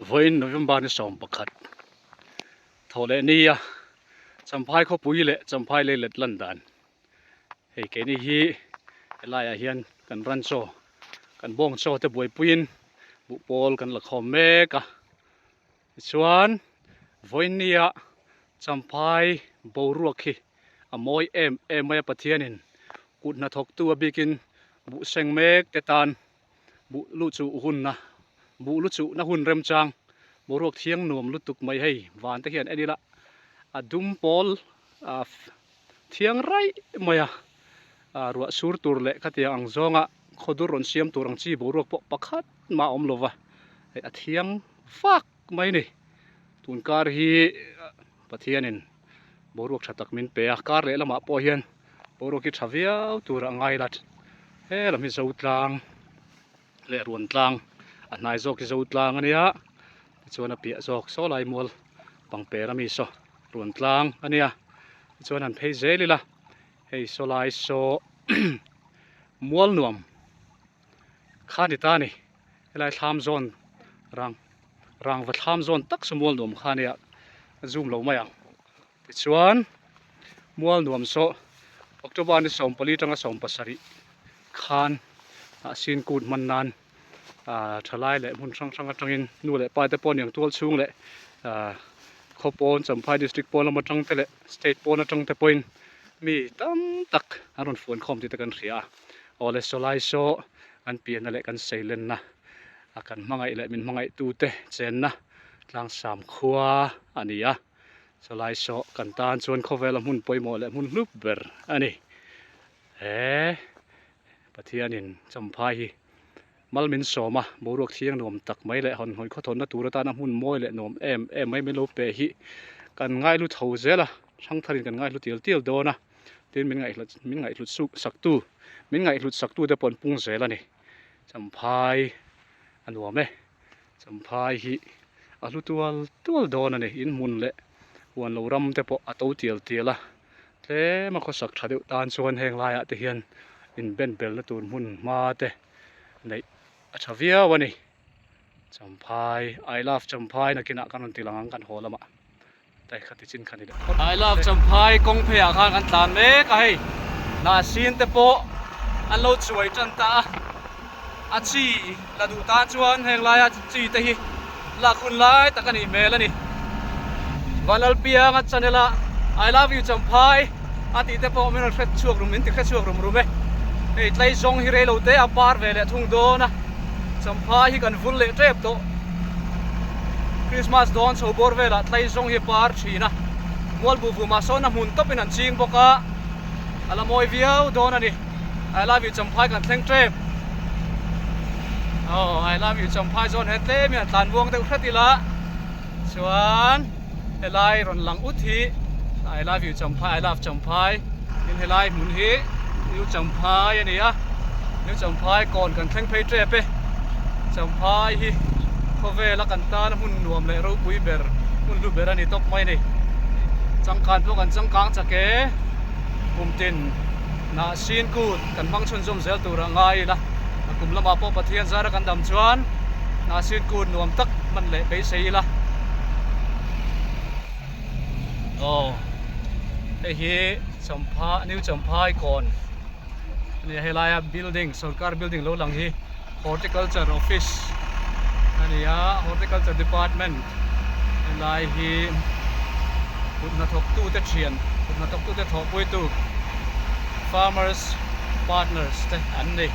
Vawiin November ni 11 thawh leh nia Champhai khawpui leh Champhai lei let lan dan hei keini hi helaiah hian kan ran chaw kan bawng chaw te buaipuiin buhpawl kan la khawm mek a tichuan vawiin nia Champhai boruak hi a mawi em em mai a Pathianin kut hnathawktu a bikin buh seng mek te tan Buh lu chuh hunna, buh lu chuhna hun remchang boruak thiang nuam lutuk mai hei van te hian en ila a dum pawl ah thiang raih mai a, ah ruah sur tur leh khatiang ang zawnga khawdur rawn siam tur ang chi boruak pawh pakhat mah a awm lo va, hei a thiang vak mai a ni. Tun kar hi Pathianin boruak tha tak min pe a, kar leh lamah pawh hian boruak hi tha viau tur a ngai la, he lam hi Zotlang leh Ruantlang a hnai zawk hi Zotlang a nia, tichuan a piah zawk saw lai mual pangper ami saw Ruantlang a nia, tichuan han phei zel ila hei saw lai saw mual nuam kha ni ta a ni, helai thlam zawn rang rangva thlam zawn tak chu mual nuam kha a nia a zoom lo mai ang tichuan mual nuam saw October ni 14 atanga 17 khan ah sin kut hman nan ah thalai leh hmun hrang hrang atangin nu leh pa te pawh aniang tual chhung leh ah khaw pawn Champhai district pawn lam atang te leh state pawn atang te pawhin mi tam tak an rawn fuan khawm tih te kan hria a awle sawlai saw kan pianna leh kan seilenna a kan hmangaih leh min hmangaihtute chenna tlangsam khua a ni a, chulai saw kan tan chuan khawvela hmun pawimawh leh hmun hlup ber a ni. He Pathianin Champhai hi mal min sawm a, boruak thiang nuam tak mai leh hawn hawi khawthawnna tur atana hmun mawi leh nuam em em mai min lo pe hi kan ngaihlu tho zel a, hrangtharin kan ngaihlu tial tial dawn a, tin min ngaihhlut min ngaihhlut suk saktu min ngaihhlut saktute pawh an pung zel a ni. Champhai a nuam e, Champhai hi a hlu tual tual dawn a ni, in hmun leh huan lo ram te pawh a to tial tial a, tlem a khawsak tha deuh tan chuan heng laiah te hian inben belna tur hmun hma te neih a tha viau a ni. Champhai, I love Champhai nakinah kan rawn ti lang ang kan haw lamah. I love Champhai kawng pheiah khan kan tlan mek a hei hnahsin te pawh an lo chuai tan ta a a chi la duh tan chuan heng laia chi te hi lak hun lai tak a nih hmel a ni Vanlalpianga channel a I love you Champhai a tih te pawh min rawn hre chhuak rum min ti hre chhuak rum rum e hei tlai zawng hi rei lo te a par ve leh thung dawn a. Champhai hi kan vul leh tep tawh. Christmas dawn chho bawr velah tlai zawng hi a par thin a, Mualbu vumah sawn a hmun tawpin an ching bawk a, a la mawi viau dawn a ni. I love you Champhai kan thleng tep. Aw I love you Champhai zawn he tlem hian tlan muang deuh hret ila chuan helai rawn lang ut hi I love you Champhai I love Champhai tin helai hmun hi New Champhai a ni a New Champhai kawn kan thleng phei tep e Champhai hi khawvela kan tana hmun nuam leh ropui ber hmun hlu ber a ni tawp mai a ni changkan pawh kan changkang chak e kum tin hnah sin kut kan hmang chhunzawm zel tur a ngai ila a kum lamah pawh Pathian zara kan dam chuan hnah sin kut nuam tak hman leh beisei ila. Aw hei hi Champha New Champhai kawn a ni a helaia building sorkar building lo lang hi Horticulture office a ni a Horticulture department helai hi kut hnathawk tute thian kut hnathawk tute thawhpuitu farmers partners te an ni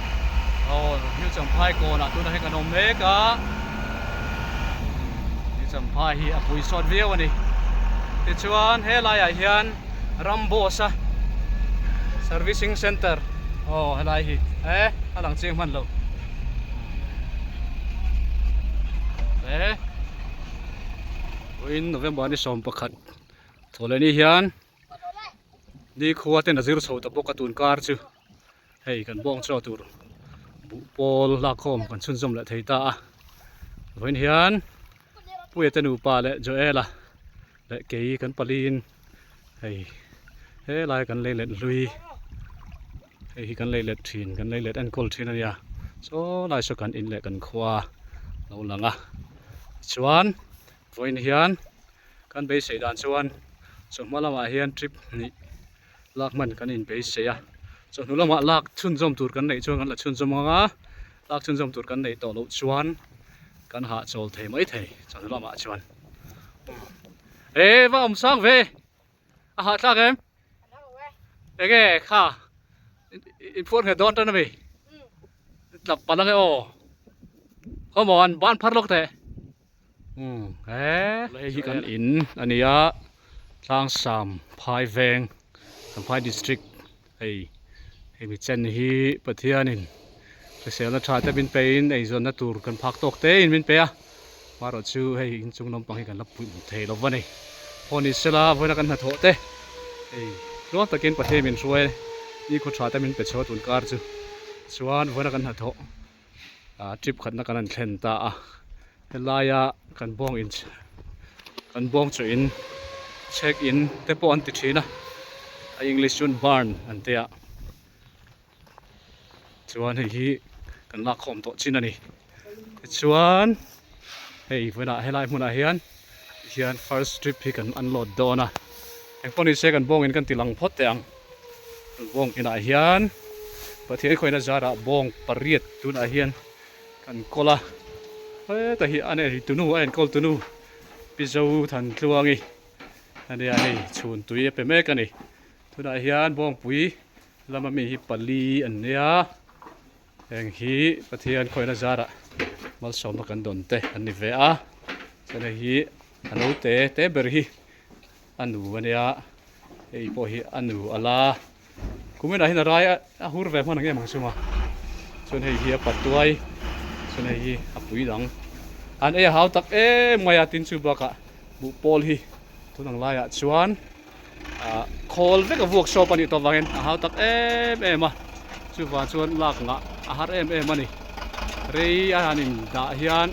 aw New Champhai kawnah tunah hian kan awm mek a. Champhai hi a pui sawt viau a ni. Tichuan he laiah hian Ramboss a servicing center aw helai hi e a lang chiang hman lo e vawiin November ni 11 thawhlehni hian nikhua ten a zir chho ta bawk a tun kar chu. Hei kan bawng chaw tur buh pawl lakkhawm kan chhunzawm leh thei ta a vawiin hian Puia te nupa leh Joela leh kei kan paliin hei helai kan lei let hlui hei hi kan lei let thin kan lei let enkawl thin a nia saw lai saw kan in leh kan khua lo lang a. Tichuan vawiin hian kan beisei dan chuan chawhma lamah hian trip hnih lak hman kan inbeisei a, chawhnu lamah lak chhunzawm tur kan neih chuan kan la chhunzawm ang a, lak chhunzawm tur kan neih tawh loh chuan kan hahchawl thei mai thei chawhnu lamah chuan. E va awm sang ve a hahthlak em? Enge kha inphuar nghet dawn tan ami? Tlap palh ange aw. Come on ban phar lawk teh. Umm he hei hi kan in a ni a Tlangsam Phai Veng Champhai District hei hemi chen hi Pathianin hriselna tha te min pe in eizawnna tur kan phak tawk te in min pe a marawh chu hei inchung lampang hi kan la puih thei lo va ni pawh ni sela vawiina kan hnathawh te hei tluang takin Pathian min hruai ni khaw tha te min pe chho a tun kar chu chuan vawiina kan hnathawh. ah trip khatna kan han thlen ta a helaia kan bawng in kan bawng chu in check in te pawh an ti thin a a english chuan barn an tia chuan hei hi kan lak khawm tawh chin a ni tichuan hei vawiinah helai hmunah hian hian first trip hi kan unload dawn a engpawh ni se kan bawng in kan ti lang phawt teh ang. Bawng inah hian Pathian khawina zarah bawng pariat tunah hian kan kawl a, heta hi a nei tunu a enkawl tunu Pi Zo Thantluangi a nia hei chhun tui a pe mek a ni. Tunah hian bawngpui lama mi hi pali an nia, heng hi Pathian khawina zarah malsawmna kan dawn te an ni ve a, chuan hei hi a naute te ber hi a nu a nia hei pawh hi a nu a la kuminah hian a rai a hur ve hman ang em ang chunga chuan hei hi a patuai chuan hei hi a pui dang an ei a hau tak em mai a tin chu bakah buh pawl hi tun ang laiah chuan ah khawl vek a vuak sawp a nih tawh vangin a hau tak em em a chuvang chuan lak ngah a har em em a ni rei a han in dah hian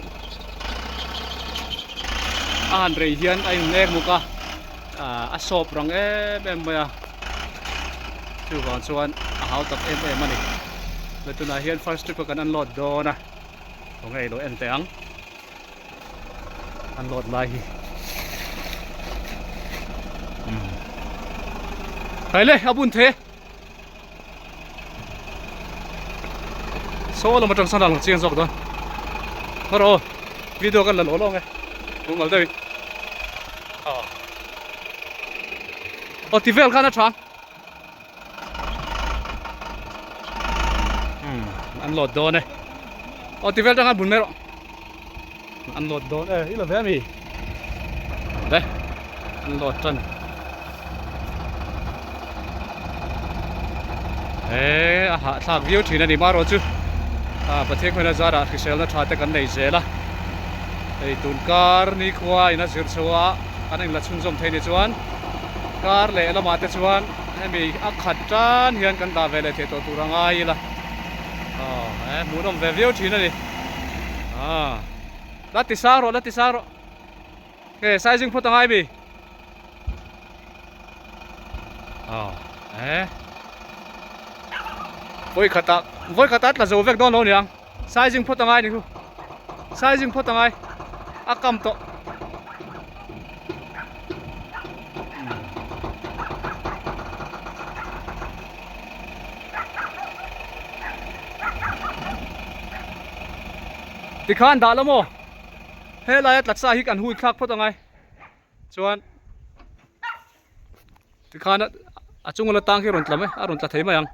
a han rei hian a in nek muk a ah a sawp rang em em mai a chuvang chuan a hau tak em em a ni le tunah hian first trip a kan unload dawn a khawnge ilo en teh ang unload lai hi umm haile a bun the. Saw lam atang sawn a lang chiang zawk dawn haw rawh aw video kan la lawh lawng e mumal deuhin aw aw ti vel khan a tha umm an load dawn e aw ti vel atang khan bun mai rawh an load dawn e i la ve ami le an load tan he a hahthlak viau thin a ni marawh chu ah Pathian khawiah zarah hriselna tha te kan nei zel a hei tun kar nikhua in a zir chho a kan inla chhunzawm thei ni chuan kar leh lamah te chuan hemi a khat tan hian kan dah ve leh thei tawh tur a ngai ila aw he hmuhnawm ve viau thin a ni. Ah la ti sang rawh la ti sang rawh nge sizing phawt angai mi ah eh vawi khatah vawi khatah tla zo vek dawn lo niang sizing phawt angai ni khu sizing phawt angai a kam tawh. Tikhan dah la maw helai a tlatsa hi kan hui thlak phawt angai chuan tikhan a chunga la tang hi a rawn tla mai a rawn tla thei mai ang.